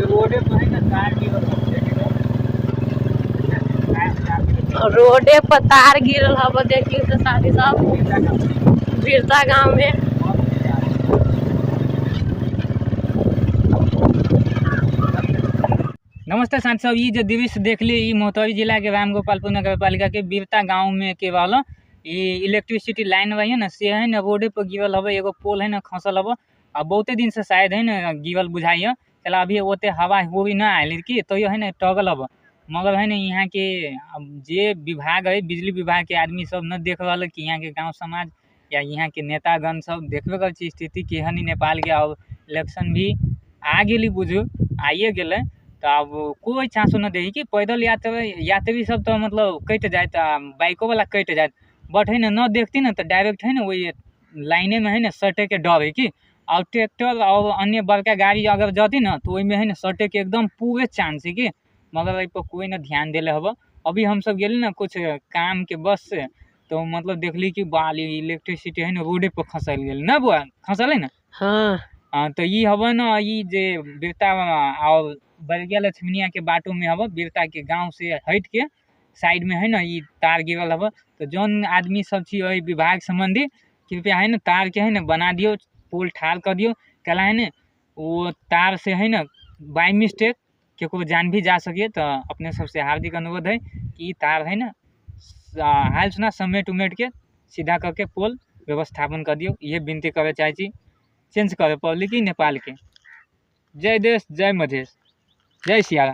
रोडे पर है ना तार गिरल। रोडे पर तार गिरल हब। देखी तो साथी सब, बिरता गांव में। नमस्ते साथी सब, ई जे दृश्य देखली ई महोत्तरी जिला के रामगोपालपुर नगरपालिका के बिरता गांव में के रहल। ई इलेक्ट्रिसिटी लाइन रही है ना, से है ना रोडे पर गिरल हवे। एगो पोल है ना खसल हवे आ बहुते दिन से शायद है ना गिरल बुझाइए। चला अभी ओते हवा हुई ना आयल की तो है ना टगल हवे, मगर है ना यहाँ के जे विभाग है बिजली विभाग के आदमी सब न देख रहा कि यहाँ के गाँव समाज या यहाँ के नेतागण सब देखबे कर छी स्थिति केहन ही नेपाल के। और इलेक्शन भी आ गेली, बुझू आइए गेलै, तो अब कोई चांसो न दे कि पैदल यात्री सब तो मतलब कटि जाए, बाइको वाला कटि जाए, बट है ना न देखती ना तो डायरेक्ट है ना वही लाइने में है ना सटे के डर है कि। और ट्रैक्टर और अन्य बड़का गाड़ी अगर जती ना तो ओहिमे है ना सटे के एकदम पूरे चांस है कि, मगर एहि पर कोई ना ध्यान देले हब। अभी हमसब गेली ना कुछ काम के बस से, तो मतलब देखली कि बाली इलेक्ट्रिसिटी है ना रोडे पर खसल गेल ना बुआ, खसल है ना। हाँ हाँ, तो ई हवे ना ई जे बिरता और बरगिया लक्ष्मणिया के बाटो में हवे, बिरता के गांव से हट के साइड में है ना ई तार गिरल हवे। तो जौन आदमी सब छी ओहि विभाग संबंधी कृपया है ना तार के है ना बना दियो, पोल ठाड़ कर दियो, कला है ना वो तार से है ना बाई मिस्टेक केकरो जान भी जा सके। तो अपने सबसे हार्दिक अनुरोध है कि ई तार है ना हाल सुना समेट उमेट के सीधा करके पोल व्यवस्थापन कर दियो, ये विनती करे चाहे छी। चेंज करे पब्लिक नेपाल के। जय देश, जय मधेश, जय सियाराम।